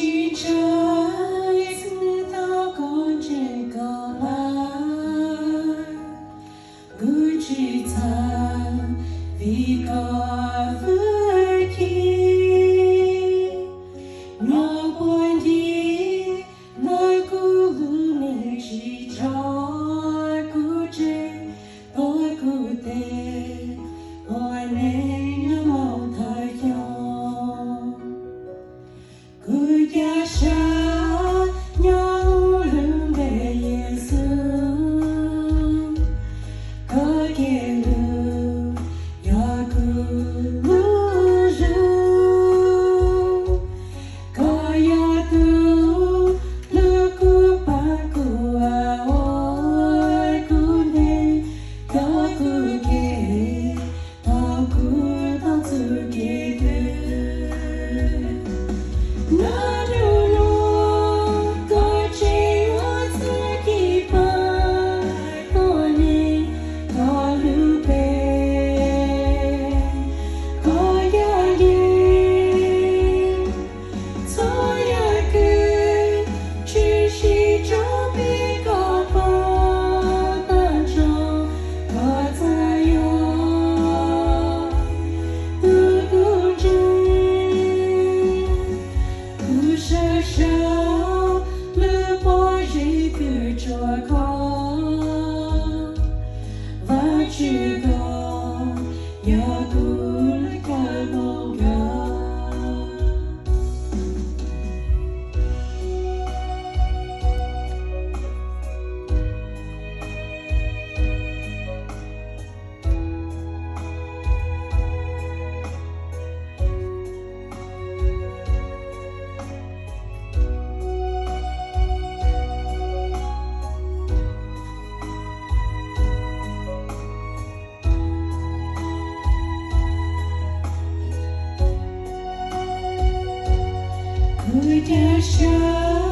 Tsis ntshai xwb thaum koj ntseeg koj pab, kuv tsis txhawj vim koj fwj chim. Nyob puag ncig ntawm kuv lub neej tsis tso kuv tseg, tuav kuv tes ua neej nyob mus thawj caug. Kuv cia siab nyob lub npe Yexus, koj kev hlub yog kuv lub zog. Koj yog tus hlub kuv pab kuv ua kuv ntev, koj kuv kev thaum kuv tau txuj kev twg. Nyob hnub no koj tseem ua txuj kev pab kuv, koj lub npe koj yog yeej. Txhua yam kwv tshwm sim tso peb koj pab tag nrho, koj txawm yog tus kuv ntseeg. Kuv sawv saum lub pob zeb kws tsuas koj, Vajtswv koj yog kuv lub caij nyoog kawg. Kuv cia siab